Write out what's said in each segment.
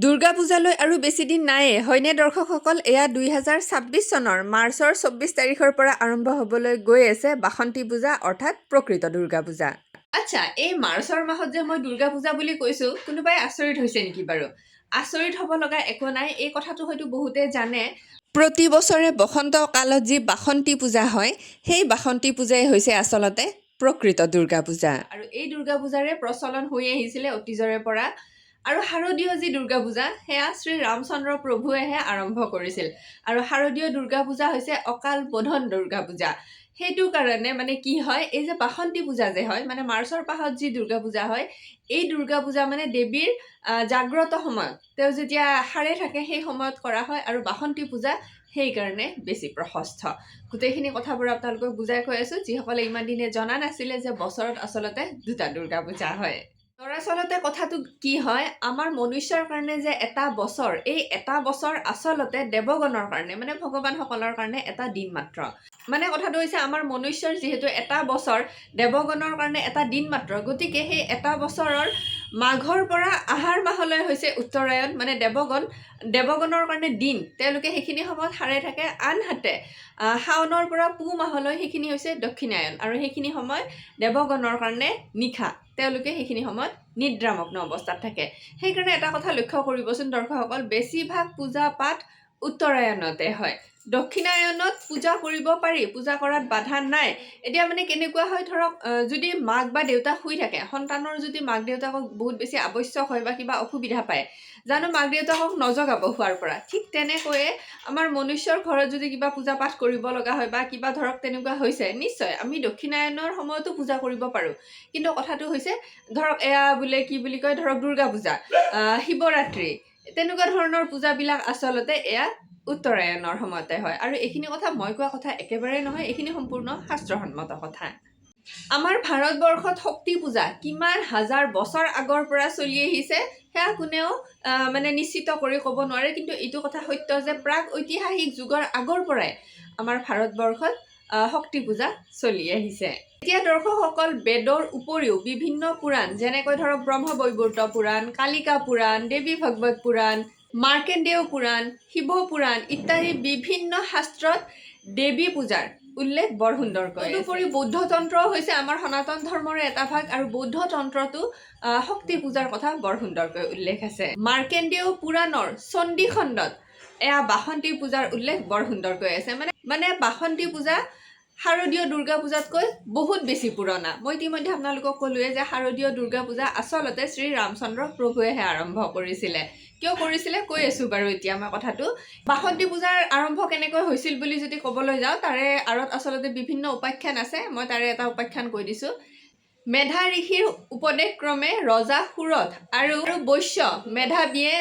দুৰ্গা পূজালৈ আৰু বেছি দিন নায়েই, হয়নে দৰ্শকসকল? এয়া 2026 চনৰ মাৰ্চৰ 24 তাৰিখৰ পৰা আৰম্ভ হ'বলৈ গৈ আছে বাসন্তী পূজা, অৰ্থাৎ প্ৰকৃত দুৰ্গা পূজা। আচ্ছা, এই মাৰ্চৰ মাহত যে মই দুৰ্গা পূজা বুলি কৈছোঁ, কোনোবাই আচৰিত হৈছে নেকি বাৰু? আচৰিত হ'ব লগা একো নাই। এই কথাটো হয়তো বহুতে জানে। প্ৰতি বছৰে বসন্ত কালত যি বাসন্তী পূজা হয়, সেই বাসন্তী পূজাই হৈছে আচলতে প্ৰকৃত দুৰ্গা পূজা আৰু এই দুৰ্গা পূজাৰে প্ৰচলন হৈ আহিছিলে অতীজৰে পৰা। আৰু শাৰদীয় যি দুৰ্গা পূজা, সেয়া শ্ৰী ৰামচন্দ্ৰ প্ৰভুৱেহে আৰম্ভ কৰিছিল আৰু শাৰদীয় দুৰ্গা পূজা হৈছে অকাল বোধন দুৰ্গা পূজা। সেইটো কাৰণে মানে কি হয়, এই যে বাসন্তী পূজা যে হয়, মানে মাৰ্চৰ মাহত যি দুৰ্গা পূজা হয়, এই দুৰ্গা পূজা মানে দেৱীৰ জাগ্ৰত সময়ত, তেওঁ যেতিয়া সাৰে থাকে, সেই সময়ত কৰা হয় আৰু বাসন্তী পূজা সেইকাৰণে বেছি প্ৰশস্ত। গোটেইখিনি কথাবোৰ আপোনালোকক বুজাই কৈ আছোঁ, যিসকলে ইমান দিনে জনা নাছিলে যে বছৰত আচলতে দুটা দুৰ্গা পূজা হয়। দৰাচলতে কথাটো কি হয়, আমাৰ মনুষ্যৰ কাৰণে যে এটা বছৰ, এই এটা বছৰ আচলতে দেৱগণৰ কাৰণে, মানে ভগৱানসকলৰ কাৰণে এটা দিন মাত্ৰ। মানে কথাটো হৈছে, আমাৰ মনুষ্যৰ যিহেতু এটা বছৰ দেৱগণৰ কাৰণে এটা দিন মাত্ৰ, গতিকে সেই এটা বছৰৰ মাঘৰ পৰা আহাৰ মাহলৈ হৈছে উত্তৰায়ণ, মানে দেৱগণৰ কাৰণে দিন, তেওঁলোকে সেইখিনি সময়ত সাৰে থাকে। আনহাতে শাওনৰ পৰা পুহ মাহলৈ সেইখিনি হৈছে দক্ষিণায়ন আৰু সেইখিনি সময় দেৱগণৰ কাৰণে নিশা, তেওঁলোকে সেইখিনি সময়ত নিদ্ৰামগ্ন অৱস্থাত থাকে। সেইকাৰণে এটা কথা লক্ষ্য কৰিবচোন দৰ্শকসকল, বেছিভাগ পূজা পাঠ উত্তৰায়ণতে হয়। দক্ষিণায়নত পূজা কৰিব পাৰি, পূজা কৰাত বাধা নাই। এতিয়া মানে কেনেকুৱা হয়, ধৰক যদি মাক বা দেউতাক শুই থাকে, সন্তানৰ যদি মাক দেউতাকক বহুত বেছি আৱশ্যক হয় বা কিবা অসুবিধা পায়, জানো মাক দেউতাকক নজগাব শোৱাৰ পৰা? ঠিক তেনেকৈয়ে আমাৰ মনুষ্যৰ ঘৰত যদি কিবা পূজা পাঠ কৰিব লগা হয় বা কিবা ধৰক তেনেকুৱা হৈছে, নিশ্চয় আমি দক্ষিণায়নৰ সময়তো পূজা কৰিব পাৰোঁ। কিন্তু কথাটো হৈছে, ধৰক এয়া বোলে কি বুলি কয়, ধৰক দুৰ্গা পূজা, শিৱৰাত্ৰি, তেনেকুৱা ধৰণৰ পূজাবিলাক আচলতে এয়া উত্তৰায়ণৰ সময়তে হয়। আৰু এইখিনি কথা মই কোৱা কথা একেবাৰে নহয়, এইখিনি সম্পূৰ্ণ শাস্ত্ৰসন্মত কথা। আমাৰ ভাৰতবৰ্ষত শক্তি পূজা কিমান হাজাৰ বছৰ আগৰ পৰা চলি আহিছে, সেয়া কোনেও মানে নিশ্চিত কৰি ক'ব নোৱাৰে। কিন্তু এইটো কথা সত্য যে প্ৰাগ ঐতিহাসিক যুগৰ আগৰ পৰাই আমাৰ ভাৰতবৰ্ষত শক্তি পূজা চলি আহিছে। এতিয়া দৰ্শকসকল, বেদৰ উপৰিও বিভিন্ন পুৰাণ, যেনেকৈ ধৰক ব্ৰহ্মবৈবৰ্ত পুৰাণ, কালিকা পুৰাণ, দেৱী ভাগৱত পুৰাণ, মাৰ্কেণ্ডেয় পুৰাণ, শিৱ পুৰাণ ইত্যাদি বিভিন্ন শাস্ত্ৰত দেৱী পূজাৰ উল্লেখ বৰ সুন্দৰকৈ। তদুপৰি বৌদ্ধ তন্ত্ৰও হৈছে আমাৰ সনাতন ধৰ্মৰে এটা ভাগ আৰু বৌদ্ধ তন্ত্ৰতো শক্তি পূজাৰ কথা বৰ সুন্দৰকৈ উল্লেখ আছে। মাৰ্কেণ্ডেয় পুৰাণৰ চণ্ডীখণ্ডত এয়া বাসন্তী পূজাৰ উল্লেখ বৰ সুন্দৰকৈ আছে। মানে বাসন্তী পূজা শাৰদীয় দুৰ্গা পূজাতকৈ বহুত বেছি পুৰণা। মই ইতিমধ্যে আপোনালোকক ক'লোৱে যে শাৰদীয় দুৰ্গা পূজা আচলতে শ্ৰী ৰামচন্দ্ৰ প্ৰভুৱেহে আৰম্ভ কৰিছিলে। কিয় কৰিছিলে কৈ আছোঁ বাৰু এতিয়া মই কথাটো। বাসন্তী পূজাৰ আৰম্ভ কেনেকৈ হৈছিল বুলি যদি ক'বলৈ যাওঁ, তাৰে আঁৰত আচলতে বিভিন্ন উপাখ্যান আছে। মই তাৰে এটা উপাখ্যান কৈ দিছোঁ। মেধা ঋষিৰ উপদেশক্ৰমে ৰজা সুৰথ আৰু বৈশ্য মেধাৱীয়ে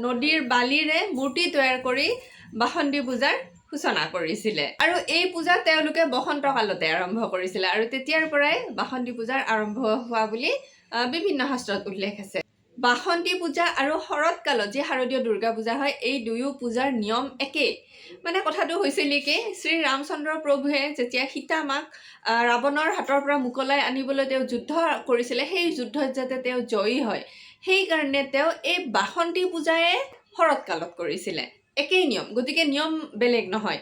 নদীৰ বালিৰে মূৰ্তি তৈয়াৰ কৰি বাসন্তী পূজাৰ সূচনা কৰিছিলে আৰু এই পূজা তেওঁলোকে বসন্ত কালতে আৰম্ভ কৰিছিলে আৰু তেতিয়াৰ পৰাই বাসন্তী পূজাৰ আৰম্ভ হোৱা বুলি বিভিন্ন শাস্ত্ৰত উল্লেখ আছে। বাসন্তী পূজা আৰু শৰৎ কালত যি শাৰদীয় দুৰ্গা পূজা হয়, এই দুয়ো পূজাৰ নিয়ম একেই। মানে কথাটো হৈছিল কি, শ্ৰী ৰামচন্দ্ৰ প্ৰভুৱে যেতিয়া সীতা মাক ৰাৱণৰ হাতৰ পৰা মোকলাই আনিবলৈ তেওঁ যুদ্ধ কৰিছিলে, সেই যুদ্ধত যাতে তেওঁ জয়ী হয়, সেইকাৰণে তেওঁ এই বাসন্তী পূজায়ে শৰৎ কালত কৰিছিলে। একেই নিয়ম, গতিকে নিয়ম বেলেগ নহয়।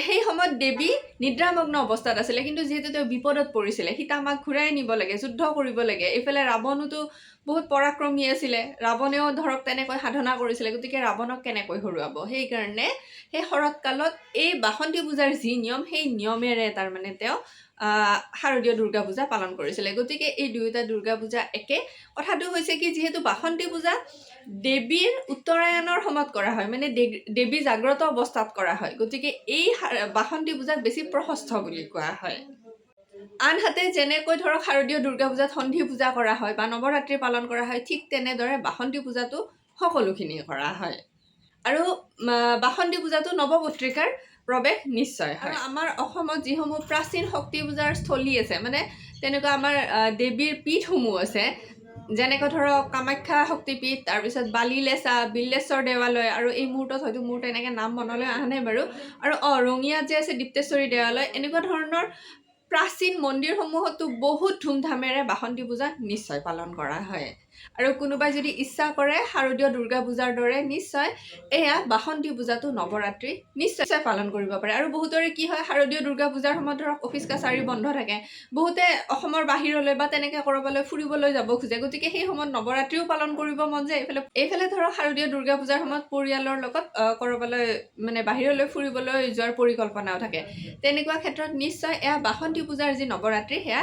সেই সময়ত দেৱী নিদ্ৰামগ্ন অৱস্থাত আছিলে, কিন্তু যিহেতু তেওঁ বিপদত পৰিছিলে, সীতা মাক ঘূৰাই নিব লাগে, যুদ্ধ কৰিব লাগে, এইফালে ৰাৱণোতো বহুত পৰাক্ৰমী আছিলে, ৰাৱণেও ধৰক তেনেকৈ সাধনা কৰিছিলে, গতিকে ৰাৱণক কেনেকৈ হৰুৱাব? সেইকাৰণে সেই শৰৎ কালত এই বাসন্তী পূজাৰ যি নিয়ম, সেই নিয়মেৰে তাৰমানে তেওঁ শাৰদীয় দুৰ্গা পূজা পালন কৰিছিলে। গতিকে এই দুয়োটা দুৰ্গা পূজা একে। কথাটো হৈছে কি, যিহেতু বাসন্তী পূজা দেৱীৰ উত্তৰায়ণৰ সময়ত কৰা হয়, মানে দেৱী জাগ্ৰত অৱস্থাত কৰা হয়, গতিকে এই বাসন্তী পূজাক বেছি প্ৰশস্ত বুলি কোৱা হয়। আনহাতে যেনেকৈ ধৰক শাৰদীয় দুৰ্গা পূজাত সন্ধি পূজা কৰা হয় বা নৱৰাত্ৰি পালন কৰা হয়, ঠিক তেনেদৰে বাসন্তী পূজাতো সকলোখিনি কৰা হয় আৰু বাসন্তী পূজাটো নৱপত্ৰিকাৰ প্ৰৱেশ নিশ্চয় হয়। আমাৰ অসমত যিসমূহ প্ৰাচীন শক্তি পূজাৰ স্থলী আছে, মানে তেনেকুৱা আমাৰ দেৱীৰ পীঠসমূহ আছে, যেনেকৈ ধৰক কামাখ্যা শক্তিপীঠ, তাৰপিছত বালিলেচা, বিল্লেশ্বৰ দেৱালয় আৰু এই মুহূৰ্তত হয়তো মোৰ তেনেকৈ নাম মনলৈ অহা নাই বাৰু, আৰু ৰঙিয়াত যে আছে দীপ্তেশ্বৰী দেৱালয়, এনেকুৱা ধৰণৰ প্ৰাচীন মন্দিৰসমূহতো বহুত ধুমধামেৰে বাসন্তী পূজা নিশ্চয় পালন কৰা হয়। আৰু কোনোবাই যদি ইচ্ছা কৰে শাৰদীয় দুৰ্গা পূজাৰ দৰে নিশ্চয় এয়া বাসন্তী পূজাটো নৱৰাত্ৰি নিশ্চয় পালন কৰিব পাৰে। আৰু বহুতৰে কি হয়, শাৰদীয় দুৰ্গা পূজাৰ সময়ত ধৰক অফিচ কাছাৰী বন্ধ থাকে, বহুতে অসমৰ বাহিৰলৈ বা তেনেকৈ ক'ৰবালৈ ফুৰিবলৈ যাব খোজে, গতিকে সেই সময়ত নৱৰাত্ৰিও পালন কৰিব মন যায়। এইফালে ধৰক শাৰদীয় দুৰ্গা পূজাৰ সময়ত পৰিয়ালৰ লগত ক'ৰবালৈ মানে বাহিৰলৈ ফুৰিবলৈ যোৱাৰ পৰিকল্পনাও থাকে। তেনেকুৱা ক্ষেত্ৰত নিশ্চয় এয়া বাসন্তী পূজাৰ যি নৱৰাত্ৰি সেয়া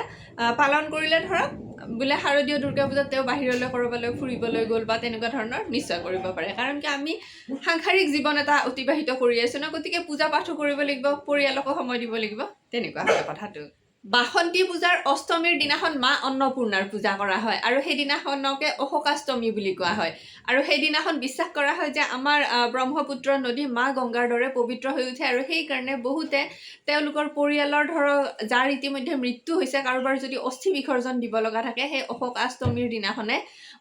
পালন কৰিলে ধৰক বোলে শাৰদীয় দুৰ্গা পূজাত তেওঁ বাহিৰলৈ ক'ৰবালৈ ফুৰিবলৈ গ'ল বা তেনেকুৱা ধৰণৰ নিশ্চয় কৰিব পাৰে। কাৰণ কি আমি সাংসাৰিক জীৱন এটা অতিবাহিত কৰি আছোঁ ন, গতিকে পূজা পাঠো কৰিব লাগিব, পৰিয়ালকো সময় দিব লাগিব, তেনেকুৱা হয় কথাটো। বাসন্তী পূজাৰ অষ্টমীৰ দিনাখন মা অন্নপূৰ্ণাৰ পূজা কৰা হয় আৰু সেইদিনাখনকে অশোকাষ্টমী বুলি কোৱা হয়। আৰু সেইদিনাখন বিশ্বাস কৰা হয় যে আমাৰ ব্ৰহ্মপুত্ৰ নদী মা গংগাৰ দৰে পবিত্ৰ হৈ উঠে। আৰু সেইকাৰণে বহুতে তেওঁলোকৰ পৰিয়ালৰ ধৰক যাৰ ইতিমধ্যে মৃত্যু হৈছে, কাৰোবাৰ যদি অস্থি বিসৰ্জন দিব লগা থাকে, সেই অশোকাষ্টমীৰ দিনাখনে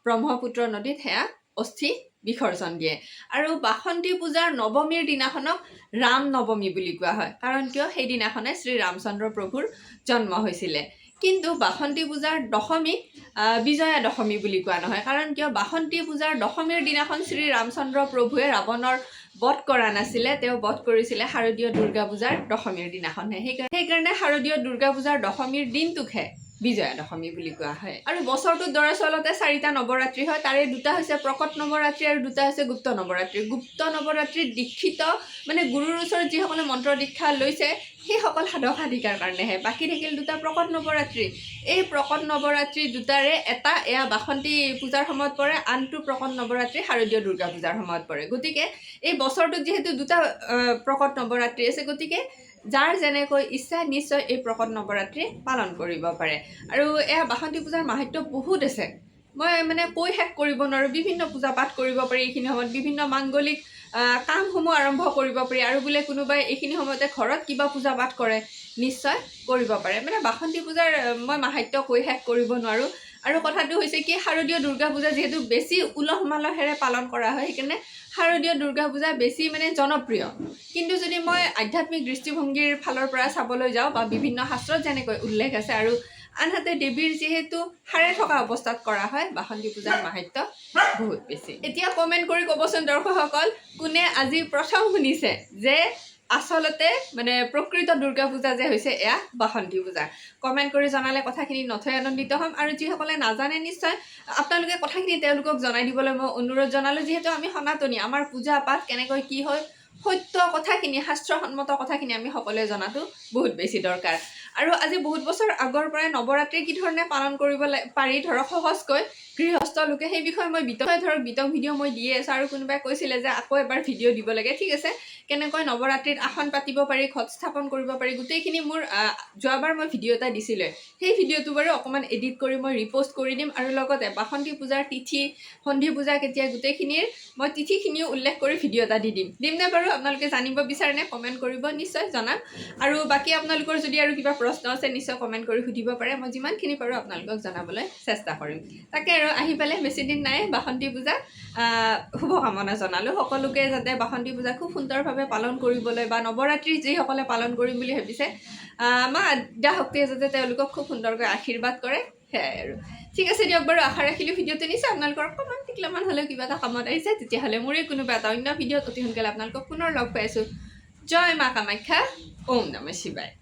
ব্ৰহ্মপুত্ৰ নদীত সেয়া অস্থি বিসৰ্জন দিয়ে। আৰু বাসন্তী পূজাৰ নৱমীৰ দিনাখনক ৰাম নৱমী বুলি কোৱা হয়। কাৰণ কিয়, সেইদিনাখনে শ্ৰী ৰামচন্দ্ৰ প্ৰভুৰ জন্ম হৈছিলে। কিন্তু বাসন্তী পূজাৰ দশমীক বিজয়া দশমী বুলি কোৱা নহয়। কাৰণ কিয়, বাসন্তী পূজাৰ দশমীৰ দিনাখন শ্ৰী ৰামচন্দ্ৰ প্ৰভুৱে ৰাৱণৰ বধ কৰা নাছিলে, তেওঁ বধ কৰিছিলে শাৰদীয় দুৰ্গা পূজাৰ দশমীৰ দিনাখনহে। সেইকাৰণে শাৰদীয় দুৰ্গা পূজাৰ দশমীৰ দিনটোকহে বিজয়া দশমী বুলি কোৱা হয়। আৰু বছৰটোত দৰাচলতে চাৰিটা নৱৰাত্ৰি হয়, তাৰে দুটা হৈছে প্ৰকট নৱৰাত্ৰি আৰু দুটা হৈছে গুপ্ত নৱৰাত্ৰি। গুপ্ত নৱৰাত্ৰিত দীক্ষিত মানে গুৰুৰ ওচৰত যিসকলে মন্ত্ৰ দীক্ষা লৈছে সেইসকল সাধক সাধিকাৰ কাৰণেহে। বাকী থাকিল দুটা প্ৰকট নৱৰাত্ৰি। এই প্ৰকট নৱৰাত্ৰি দুটাৰে এটা এয়া বাসন্তী পূজাৰ সময়ত পৰে, আনটো প্ৰকট নৱৰাত্ৰি শাৰদীয় দুৰ্গা পূজাৰ সময়ত পৰে। গতিকে এই বছৰটোত যিহেতু দুটা প্ৰকট নৱৰাত্ৰি আছে, গতিকে যাৰ যেনেকৈ ইচ্ছা নিশ্চয় এই প্ৰকট নৱৰাত্ৰি পালন কৰিব পাৰে। আৰু এয়া বাসন্তী পূজাৰ মাহাত্ম্য বহুত আছে, মই মানে কৈ শেষ কৰিব নোৱাৰোঁ। বিভিন্ন পূজা পাঠ কৰিব পাৰি এইখিনি সময়ত, বিভিন্ন মাংগলিক কামসমূহ আৰম্ভ কৰিব পাৰি। আৰু বোলে কোনোবাই এইখিনি সময়তে ঘৰত কিবা পূজা পাঠ কৰে, নিশ্চয় কৰিব পাৰে। মানে বাসন্তী পূজাৰ মই মাহাত্ম্য কৈ শেষ কৰিব নোৱাৰোঁ। আৰু কথাটো হৈছে কি, শাৰদীয় দুৰ্গা পূজা যিহেতু বেছি উলহ মালহেৰে পালন কৰা হয়, সেইকাৰণে শাৰদীয় দুৰ্গা পূজা বেছি মানে জনপ্ৰিয়। কিন্তু যদি মই আধ্যাত্মিক দৃষ্টিভংগীৰ ফালৰ পৰা চাবলৈ যাওঁ বা বিভিন্ন শাস্ত্ৰত যেনেকৈ উল্লেখ আছে, আৰু আনহাতে দেৱীৰ যিহেতু সাৰে থকা অৱস্থাত কৰা হয়, বাসন্তী পূজাৰ মাহাত্ম্য বহুত বেছি। এতিয়া কমেণ্ট কৰি ক'বচোন দৰ্শকসকল, কোনে আজি প্ৰথম শুনিছে যে আচলতে মানে প্ৰকৃত দুৰ্গা পূজা যে হৈছে এয়া বাসন্তী পূজা? কমেণ্ট কৰি জনালে কথাখিনি নথৈ আনন্দিত হ'ম। আৰু যিসকলে নাজানে নিশ্চয় আপোনালোকে কথাখিনি তেওঁলোকক জনাই দিবলৈ মই অনুৰোধ জনালোঁ। যিহেতু আমি সনাতনী, আমাৰ পূজা পাঠ কেনেকৈ কি হয়, সত্য কথাখিনি, শাস্ত্ৰসন্মত কথাখিনি আমি সকলোৱে জনাটো বহুত বেছি দৰকাৰ। আৰু আজি বহুত বছৰ আগৰ পৰাই নৱৰাত্ৰি কি ধৰণে পালন কৰিব পাৰি ধৰক সহজকৈ গৃহস্থ লোকে, সেই বিষয়ে মই বিতং ধৰক বিতং ভিডিঅ' মই দিয়ে আছোঁ। আৰু কোনোবাই কৈছিলে যে আকৌ এবাৰ ভিডিঅ' দিব লাগে, ঠিক আছে, কেনেকৈ নৱৰাত্ৰিত আসন পাতিব পাৰি, ঘট স্থাপন কৰিব পাৰি, গোটেইখিনি মোৰ যোৱাবাৰ মই ভিডিঅ' এটা দিছিলোঁ। সেই ভিডিঅ'টো বাৰু অকণমান এডিট কৰি মই ৰিপ'ষ্ট কৰি দিম। আৰু লগতে বাসন্তী পূজাৰ তিথি, সন্ধি পূজা কেতিয়া, গোটেইখিনিৰ মই তিথিখিনিও উল্লেখ কৰি ভিডিঅ' এটা দি দিম। দিমনে বাৰু? আপোনালোকে জানিব বিচাৰেনে? কমেণ্ট কৰিব, নিশ্চয় জনাম। আৰু বাকী আপোনালোকৰ যদি আৰু কিবা প্ৰশ্ন আছে নিশ্চয় কমেণ্ট কৰি সুধিব পাৰে, মই যিমানখিনি পাৰোঁ আপোনালোকক জনাবলৈ চেষ্টা কৰিম। তাকে আৰু আহি পালে বেছিদিন নাই বাসন্তী পূজা, শুভকামনা জনালোঁ সকলোকে, যাতে বাসন্তী পূজা খুব সুন্দৰভাৱে পালন কৰিবলৈ বা নৱৰাত্ৰি যিসকলে পালন কৰিম বুলি ভাবিছে, মা আদ্যা শক্তিয়ে যাতে তেওঁলোকক খুব সুন্দৰকৈ আশীৰ্বাদ কৰে, সেয়াই আৰু। ঠিক আছে দিয়ক বাৰু, আশা ৰাখিলোঁ ভিডিঅ'টো নিশ্চয় আপোনালোকৰ অকণমান টিকলামান হ'লেও কিবা এটা কামত আহিছে। তেতিয়াহ'লে মোৰে কোনোবা এটা অন্য ভিডিঅ'ত অতি সোনকালে আপোনালোকক পুনৰ লগ পাই আছোঁ। জয় মা কামাখ্যা, ওম নমঃ শিৱায়।